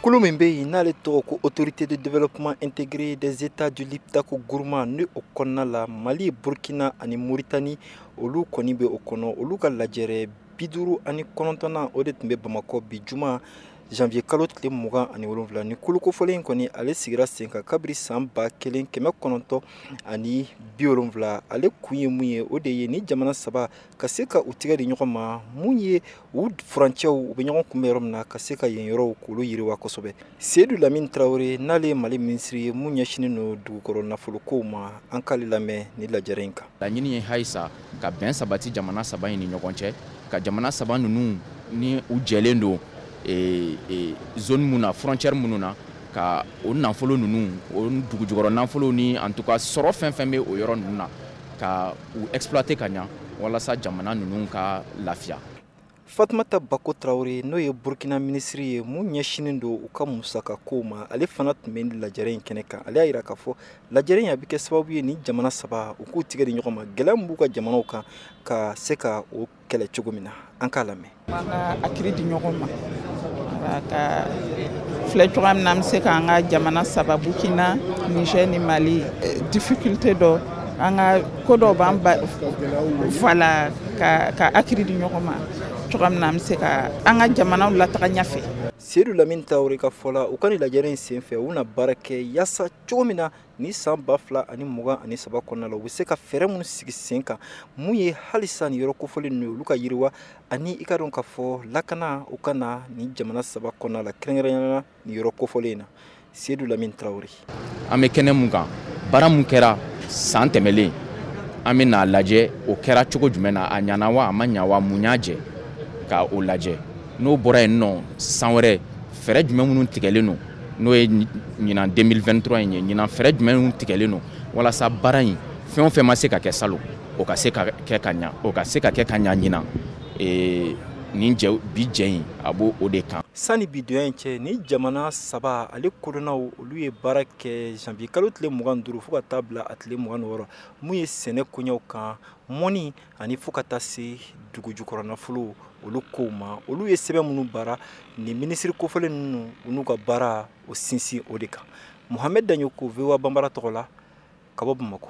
Kulu min bɛ yen n'ale tɔgɔ ko Autorité de développement intégré des États du Liptako Gourma, ni o kɔnɔna la Mali, Burkina ani Mauritanie, olu kɔni bɛ o kɔnɔ, olu ka lajɛrɛ 59nan, o de tun bɛ Bamakɔ bi juma janvier kalo tile 27. Ni kolokofɔlen in kɔni, ale sigira sen kan kabiri san 1970. Ale kun ye mun ye? O de ye ni jamana saba ka se ka u tigɛ di ɲɔgɔn ma, mun ye u furancɛw, u bɛ ɲɔgɔn kunbɛn yɔrɔ min na, ka se ka yen yɔrɔw k'olu yiriwa kosɛbɛ. Seyidu Lamini Tarawele, n'ale ye Mali minisiri ye mun ɲɛsinnen don dugukɔrɔ nafolokow ma, an k'ale lamɛn ni lajɛrɛ in kan. Laɲini ye halisa ka bɛn sabati jamana saba in ni ɲɔgɔn cɛ, ka jamana saba ninnu ni u jɛlen don zone mun na, frontière minnu na, ka o nafolo ninnu, o dugujukɔrɔ nafolo ni en tout cas sɔrɔ fɛn fɛn bɛ o yɔrɔ ninnu na, ka u exploiter ka ɲa walasa jamana ninnu ka lafiya. Fatumata Bako Tarawele, n'o ye Burkina minisiri ye mun ɲɛsinnen don u ka musaka kow ma, ale fana tun bɛ lajɛrɛ in kɛnɛ kan. Ale y'a jira k'a fɔ lajɛrɛ in a bɛ kɛ sababu ye ni jamana saba u k'u tigɛ di ɲɔgɔn ma, gɛlɛya min b'u ka jamanaw kan, ka se ka o kɛlɛ cogo min na. An k'a lamɛn. An ka hakili di ɲɔgɔn ma ka filɛ cogoya min na an bɛ se k'an ka jamana saba, Burkina, Niger ni Mali, difficulté dɔ, an ka ko dɔw b'an ba, voilà, ka hakili di ɲɔgɔn ma cogoya min na an bɛ se ka an ka jamanaw lataga ɲɛfɛ. Seyidu Lamini Tarawele ka fɔ la, u ka nin lajɛrɛ in senfɛ, u na baara kɛ yaasa cogo min na ni san 2023 kɔnɔna la, u bɛ se ka fɛɛrɛ minnu sigi sen kan mun ye halisa nin yɔrɔ kofɔlen ninnu ye, olu ka yiriwa, ani i ka dɔn k'a fɔ lakana u ka na nin jamana saba kɔnɔna la, kɛrɛnkɛrɛnnenya la nin yɔrɔ kofɔlen in na. Seyidu Lamini Tarawele. An bɛ kɛnɛ mun kan, baara mun kɛra san tɛmɛlen, an bɛ n'a lajɛ o kɛra cogo jumɛn na, a ɲana wa, a ma ɲa wa, mun y'a jɛ, ka o lajɛ. N'o bɔra yen nɔ, san wɛrɛ fɛɛrɛ jumɛn minnu tigɛlen don, n'o ye ɲinan 2023 in ye, ɲinan fɛɛrɛ jumɛn minnu tigɛlen don walasa baara in fɛn o fɛn ma se ka kɛ salon, o ka se ka kɛ ka ɲa, o ka se ka kɛ ka ɲa ɲinan. Nin jɛ bi jɛ in a b'o o de kan. Sani bi donya in cɛ, ni jamana saba ale kodɔnnaw, olu ye baara kɛ janvier kalo tile 25 fo ka taa bila a tile 26, mun ye sɛnɛ koɲɛw kan, mɔni ani fo ka taa se dugu jukɔrɔ nafolo olu kow ma. Olu ye sɛbɛn minnu baara ni minisiri kofɔlen ninnu, u n'u ka baara o sinsin o de kan. Mohamed Daɲoko, VOA Banbara tɔgɔ la, ka bɔ Bamakɔ.